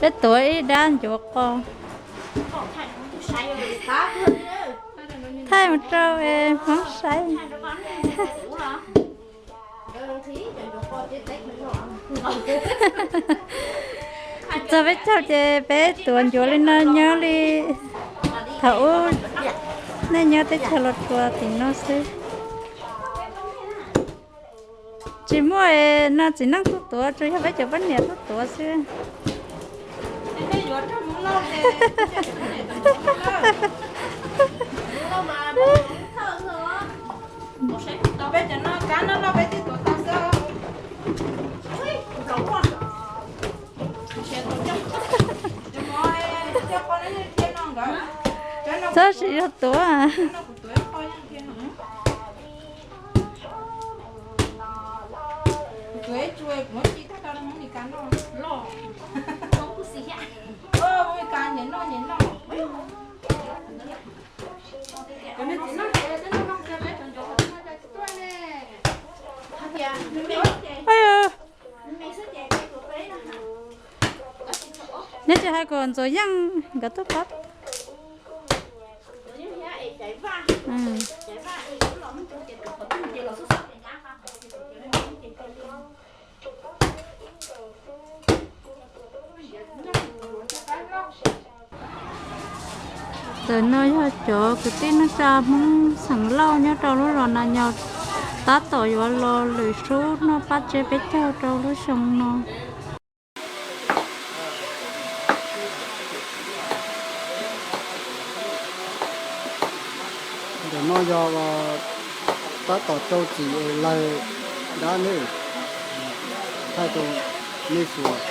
Peb tuav ib dab ncuav qos, thaij mus rau Hmoob saib. Txog peb caug ces peb tuav ncuav li no nyob li thaum ub, nej nyob teb chaws Los Tsuas tim no xwb. Tsis muaj no txiv neej tuaj tuav, tsuas yog peb cov poj niam tuaj tuav xwb. Tab sis yog tuav. Neb tsis hais kom Ntxuav Yeej nkawd tuaj pab. Ntawm no yog cov kwv tij neej tsa Hmoob xeem Lauj nyob rau lub zos Nas Nyos tab tom yuav los lwm sub noj pab tsev peb caug rau lub xyoo no. Ntawm no yog tab tom rau txim lawg dab ne, thaij rau nej xyuas,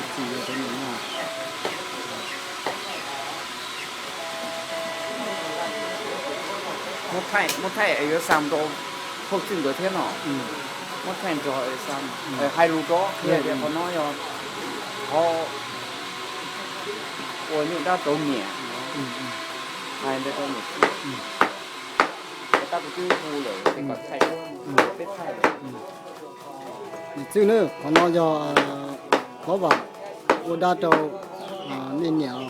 txim lawg cov niam no. Muab thaij, muab thaij es yuav xa rau phauj Txwj nkawd thiab no. Muab thaij nrog es xa, hais lus rau, qhov no yog qhov ua nyuj dab rau niam, hais ntawd rau niam txiv. Tab kuv twb hu lawm es kom thaij, peb thaij lawm. Niam Txwj na, qhov no yog hlob Vam ua dab rau nej niam.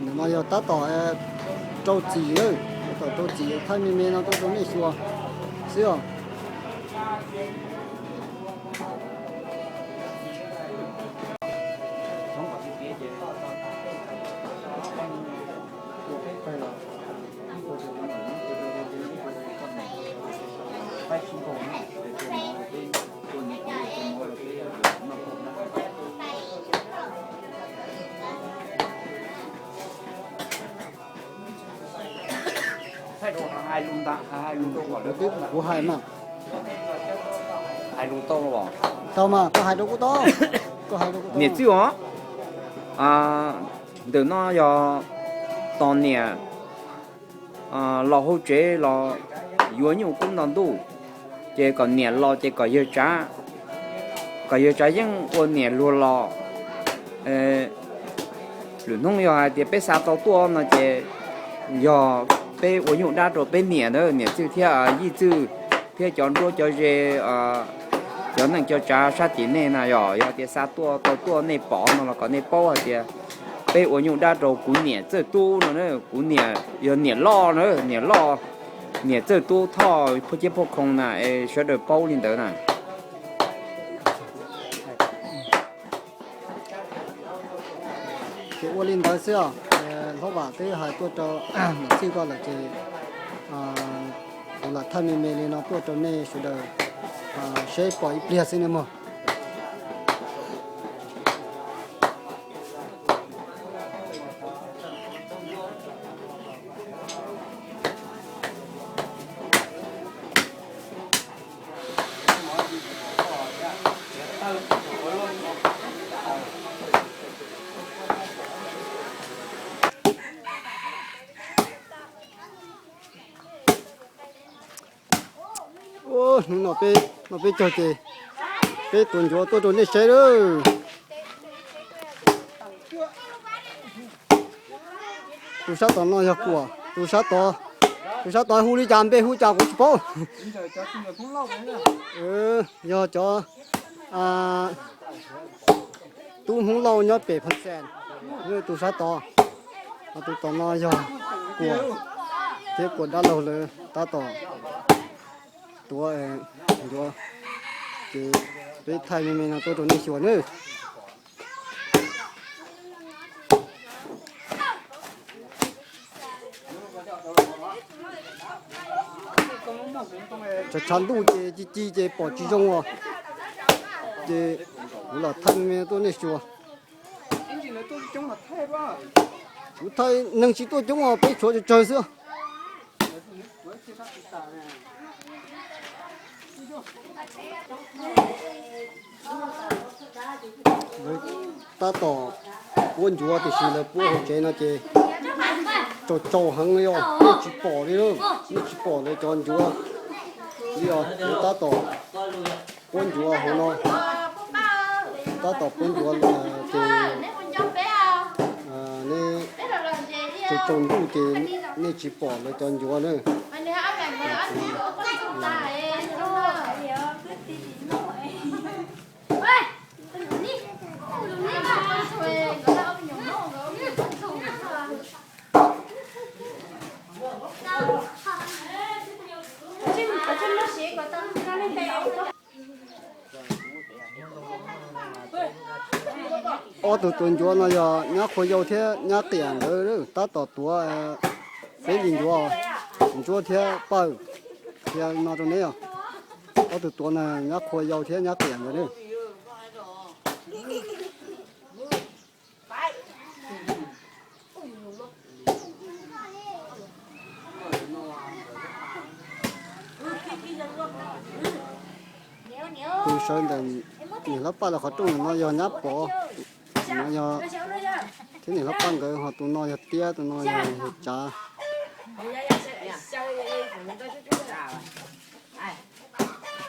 Ntawm no yog tab tom rau txim, tab tom rau txim thaij me me no tuaj rau nej xyuas xwb os. Kuv hais mas. Hais lus tau los? Tau mas, koj hais rau kuv tau. Niam Txwj os, ntawm no yog tos niam los hauv tsev los yuav nyuj kub nto ntuj, ces kom niam los ces kom yawg tsav, kom yawg tsav yeej ua niam luag los. Lwm hnub yog hais tias peb xa tau tuaj no ces yog peb ua nyuj dab rau peb niam ntawd, niam Txwj thiab Yij Txwj thiab cov nruab cov ze, cov neej cov tsav sab tim nej na, yog, yog tias xa tuaj tau tuaj nej pom no los kom nej paub hais tias peb ua nyuj dab rau kuv niam Txawj Tub no, kuv niam yog niam loj na, niam loj, niam Txawj Tub Thoj Phoj Ciab Phoj Khoo na, es sawv daws paub li ntawd na. Ces ua li ntawd xwb os, hlob Vam twb hais tuaj rau niam Txwj koj lawm ces kuv lam thaij me me li no tuaj rau nej sawv daws seb pom ib pliag xwb nej mog. Hnub no peb, no peb caug ces peb tuav ncuav tuaj rau nej saib lawm. Tus sab tom no yog Kuam, tus sab tod, tus sab tod hu li cas, npe hu cas kuv tsis paub. Yog cov tub Hmoob Lauj nyob pem Pha Xes, tus sab tod. Ho tus tom no yog Kuam thiab Kuam dab laug lawv tab tom tuav ncuav, ces peb thaij me me no tuaj rau nej xyuas nawb. Tshav tshav ntuj ces ci ci ces pom tsis zoo os, ces kuv lam thaij me me tuaj nej xyuas. Kuv thaij neeg tsis tuaj coob os, peb tshuav tsawg tsawg xwb. Lawv tab tom puab ncuav tiam sis lawv puab hauv tsev no ces tsaus tsaus heev li os, yeej tsis pom li, yeej tsis pom lawv cov ncuav li os. Lawv tab tom puab ncuav hauv no, tab tom puab ncuav ces neb tsaus tsaus ntuj ces nej tsis pom lawv cov ncuav na. Ob tug tuav ncuav no yog nyab Qhua Yau thiab nyab Qiam nkawd tab tom tuav peb li ncuav, Ntsuab thiab Pawg, qhia no rau neb os. Ob tug tuav no nyab Qhua Yau thiab nyab Qiam nkawd na. Tus sawv ntawm niam hlob Paj lawv qhov rooj no yog nyab Pov, no yog thiab niam hlob Paj nkawd, ho tus no yog Tiab, tus no yog Tsav.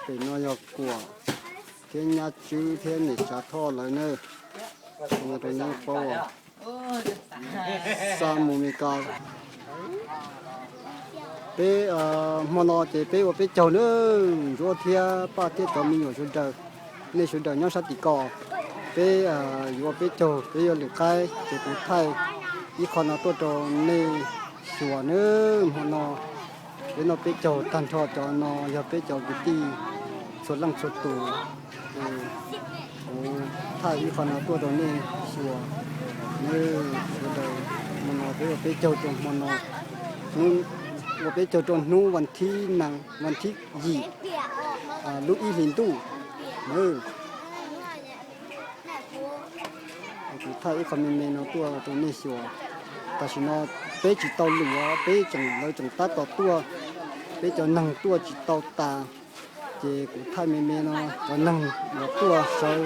Pem no yog Kuam thiab nyab Tswb thiab niam Tsav Thoj lawv na. Tus no rau neb paub, xa mus Mes Kas. Peb hmo no ces peb ua peb caug na, Ntsuab thiab Paj thiab cov me nyuam sawv daws, nej sawv daws nyob sab tim ko, peb yuav ua peb caug, peb yuav lwm qaib ces kuv thaij ib qho no tuaj rau nej xyuas na. Hmo no peb noj peb caug tag nrho, cov no yog peb cov kwv tij txhua leej txhua tus. Kuv thaij ib qho no tuaj rau nej xyuas na, sawv daws. Hmo no peb ua peb caug rau hmo no, hnub, ua peb caug rau hnub vas thib, vas thib yim lub ib hlis ntuj na. Kuv thaij ib qho me me no tuaj rau nej xyuas. Tam sim no peb tsis tau lwm os, peb tseem, lawv tseem tab tom tuaj, peb cov neeg tuaj tsis tau tas, ces kuv thaij me me no cov neeg uas tuaj sawv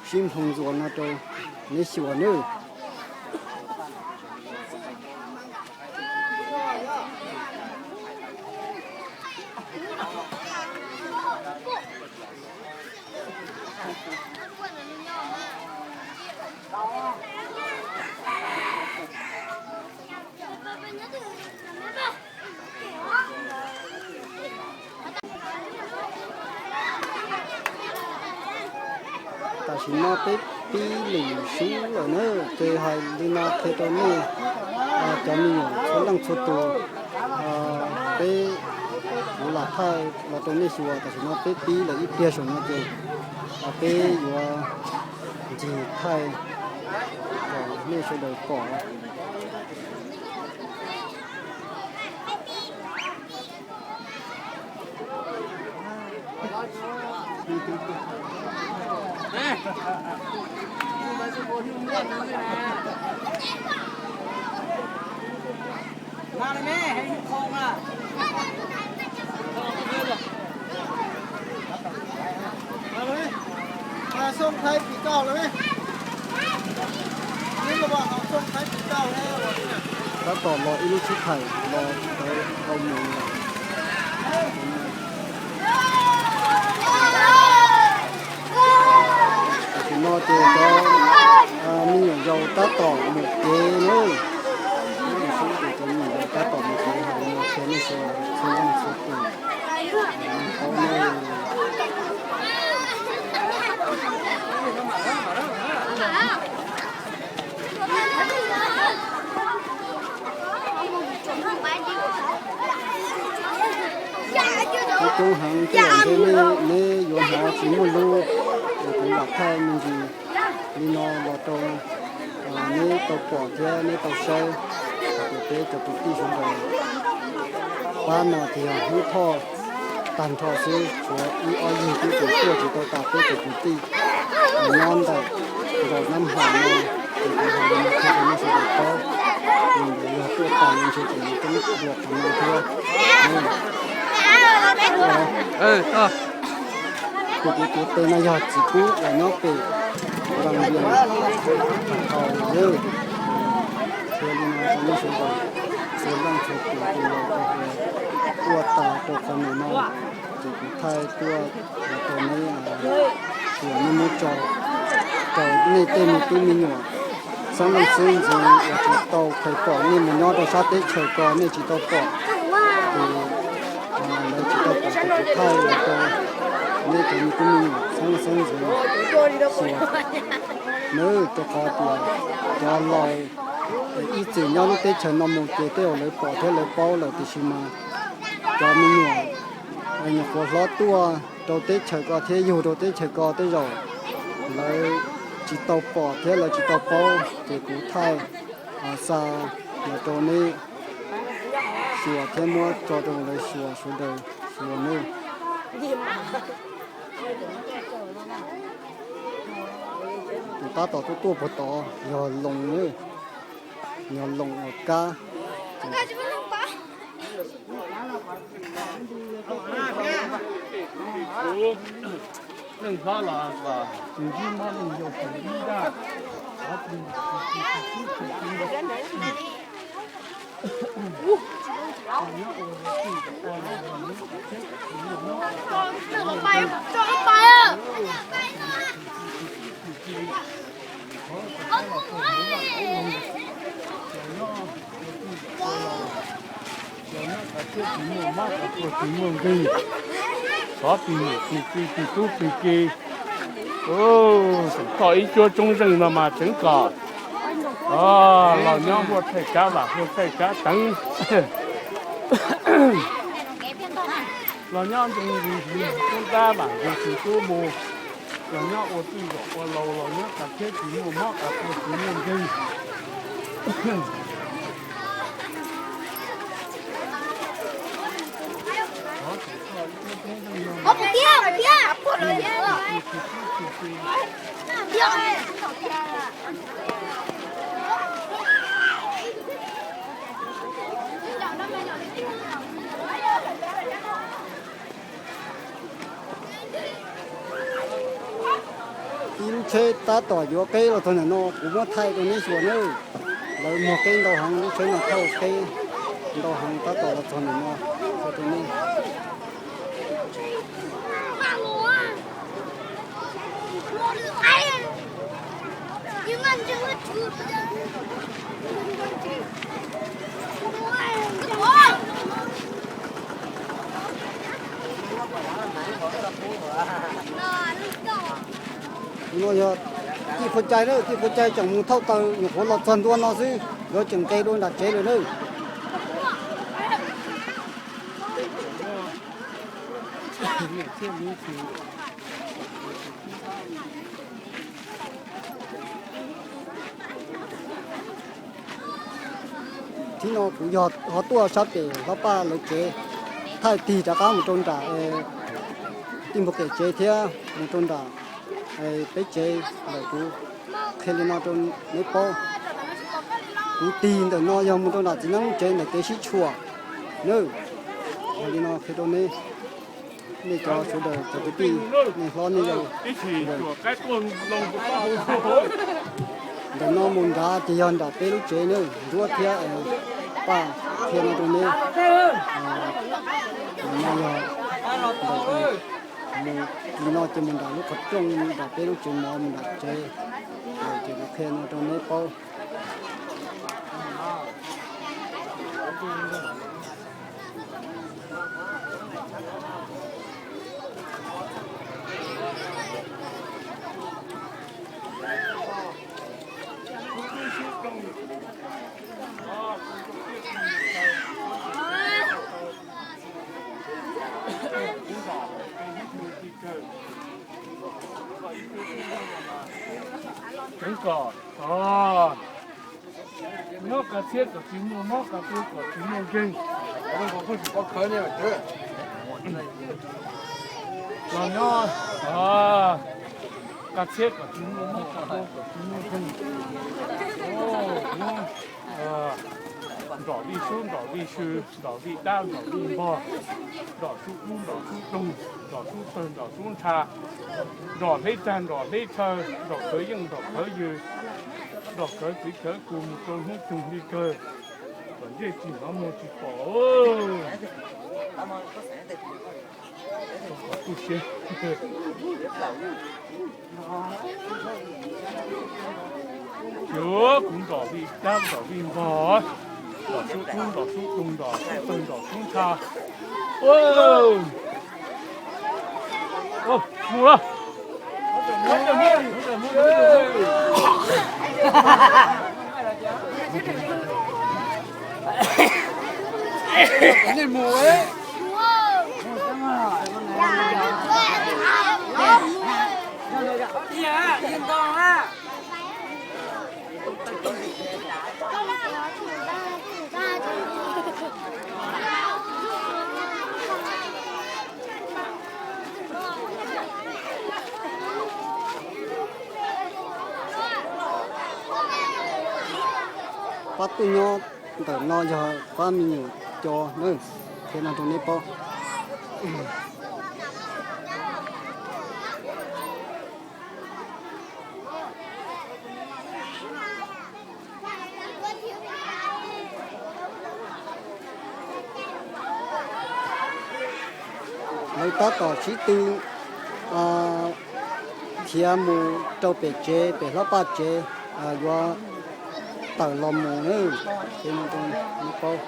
sib nphoo ntxuas no rau neb xyuas nawb. Tam sim no peb pib lwm sub lawm na, ces hais li no qhia rau nej, cov me nyuam txhua leej txhua tus, peb, kuv lam thaij los rau nej xyuas. Tam sim no peb pib lawm ib pliag saum no ces peb yuav ncig thaij kom nej sawv daws pom. Xoo Thaib pim kauj lawm, tab tom los ib lub sib thaim los tau mus lawm. Tam sim no ces cov me nyuam yaus tab tom mus kev lawm. Neb yuav hnov tsis muaj lub, es kuv lam thaij me ntsis li no los rau neb tau pom thiab neb tau saib, hais tias peb cov kwv tij sawv daws pab no ces yog hnub thoj tag nrho xwb, tshuav ib ob yig twb tseem tuaj tsis tau tas peb cov kwv tij nyob ntawm nraum nab hom no, ces kuv hais li no qhia rau nej sawv daws paub, nws ntawd yog tuaj tas no ntshe tseem yuav coob dua qhov no thiab. Tus kuv tuav tes no yog txiv kub uas nyob pem Vaj Vias Thaus lawm. Qhia li no rau nej sawv daws, txhua leej txhua tus tus laus tus hluas tuaj tas rau qhov no no, ces kuv thaij tuaj los rau neb, tsuas nej muab tso rau nej tej me tub me nyuam xeeb leej xeeb ntxwv uas tsis tau kheev pom, nej mus nyob rau sab teb chaws ko nej tsis tau pom, ces lawv tsis tau pom ces kuv thaij los rau nej cov me tub me nyuam xeeb leej xeeb ntxwv xyuas nawb, rau qhov tias cov laus ib txwm nyob lub teb chaws no mus ces tej zaum lawv pom thiab lawv paub lawm, tiam sis mas cov me nyuam nyuam qhuav hlob tuaj rau teb chaws ko thiab yug rau teb chaws ko tej zaum lawv tsis tau pom thiab lawv tsis tau paub, ces kuv thaij xa los rau neb xyuas thiab muab tso rau lawv xyuas sawv daws xyuas nawb. Tus tab tom tuaj tuaj puag tod yog Loos, yog Loos uas kab. Los nyob qhov thiab tsis muaj mob qhov tuag tsis muaj nkeeg, xyov tus niam tus txiv tus tub tus ki, tseem toj ib cuab tsob zeej no mas tseev kom los nyob huaj thaij kav vam huaj thaij kav teev, los nyob ntoo nqis hliv tub ntab vam nqis hliv tub mus, los nyob ua txij zaum ua laus los nyob qhov thiab tsis muaj mob qhov tuag tsis muaj nkeeg. Ib lub tsheb tab tom yuav qeb los txog ntawm no, kuv muab thaij rau neb xyuas nawb. Lawv muag qeb ntau heev, lub tsheb no thauj qeb ntau heev tab tom los txog ntawm no, txog rau nej. No yog tij Phuv Cai na, tij Phuv Cai tseem mus thauj taws nyuam qhuav los txog ntua no xwb, nkawd tseem nqes dua nram tsev lawm na. Thib no kuv yog ho tuaj sab pem hlob Paj lawv tsev, thaij tig rov qab mus rau nram tij npua kem tsev thiab mus rau nram peb tsev lawm. Kuv qhia li no rau neb paub, kuv tig ntawm no yog mus rau nram txiv neeb lub tsev ntawm kev sib tshuam na. Yog li no qhia rau neb, nej cov sawv daws cov kwv tij, nej hlob nej yau. Ntawm no mus nrad ces yog nram peb lub tsev na, Nruab thiab Paj qhia no rau neb. Ntawm no yog mus kis no ces mus nram lub qhov rooj nram peb lub tsev mov mus nram tsev, ces kuv qhia no rau neb paub. Tseev kom, o, nyob kav txhiab kom tsis muaj mob, kav txhiab kom tsis muaj nkeeg. Los nyob, o, kav txhiab kom tsis muaj mob, kav txhiab kom tsis muaj nkeeg. Nrog vij sub, nrog vij sw, nrog vij dab, nrog vij npog, nrog sub dub, nrog sub doog, nrog sub tawg, nrog sub ntsha, nrog hleb tag, nrog hleb chaw, nrog khawv yeej, nrog khawv ywg, nrog khawv txiv khawv kus mus rau hnub txog li kawg, kom ntsej tsis hnov muag tsis pom. Yuav kuv nrog vij dab, nrog vij npog, nrog sub dub, nrog sub doog, nrog sub tawg, nrog sub ntsha. Mus lawm. Pab tuaj nyob ntawm no yog pab me nyuam co na, thiab no rau neb paub. Lawv tab tom sib tw khiav mus rau pem tsev, pem hlob Paj tsev, yuav tawm los mus na, ces no rau neb paub.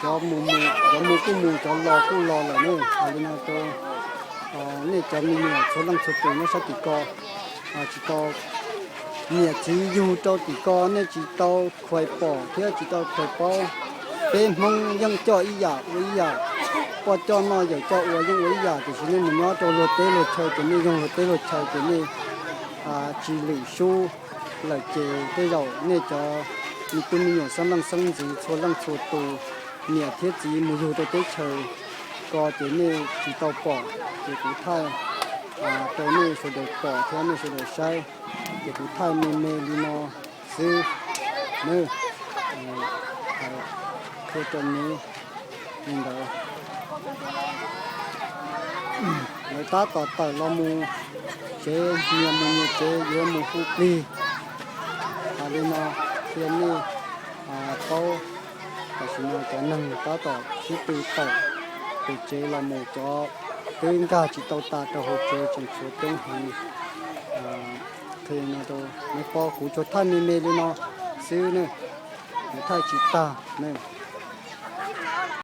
Cov mus mus, cov mus kuj mus, cov los kuj los lawm ne. Hais li no rau nej cov me nyuam txhua leej txhua tus nyob sab tim ko, tsis tau, niam txiv yug rau tim ko nej tsis tau khuais pom thiab tsis tau khuais paub. Peb Hmoob yeej coj ib yam ua ib yam, poj coj noj yawm coj ua yeej ua ib yam, tiam sis nej mus nyob rau luag teb luag chaw ces nej yoog luag teb luag chaw ces nej tsis lwm sub lawm ces tej zaum nej cov me tub me nyuam xeeb leej xeeb ntxwv txhua leej txhua tus, niam thiab txiv mus yug rau teb chaws ko ces nej tsis tau pom, ces kuv thaij rau nej sawv daws pom thiab nej sawv daws saib, ces kuv thaij me me li no xwb nawb. Qhia rau nej li ntawd. Lawv tab tom tawm los mus tsev, nyias mus nyias tsev yuav mus hu plig. Hais li no qhia nej paub, tam sim no cov neeg tab tom sib tw tawm pem tsev los mus, cov twb nkag tsis tau tas rau hauv tsev tseem tshuav coob heev. Qhia no rau nej paub, kuv tsuas thaij me me li no xwb ne, kuv thaij tsis tag ne.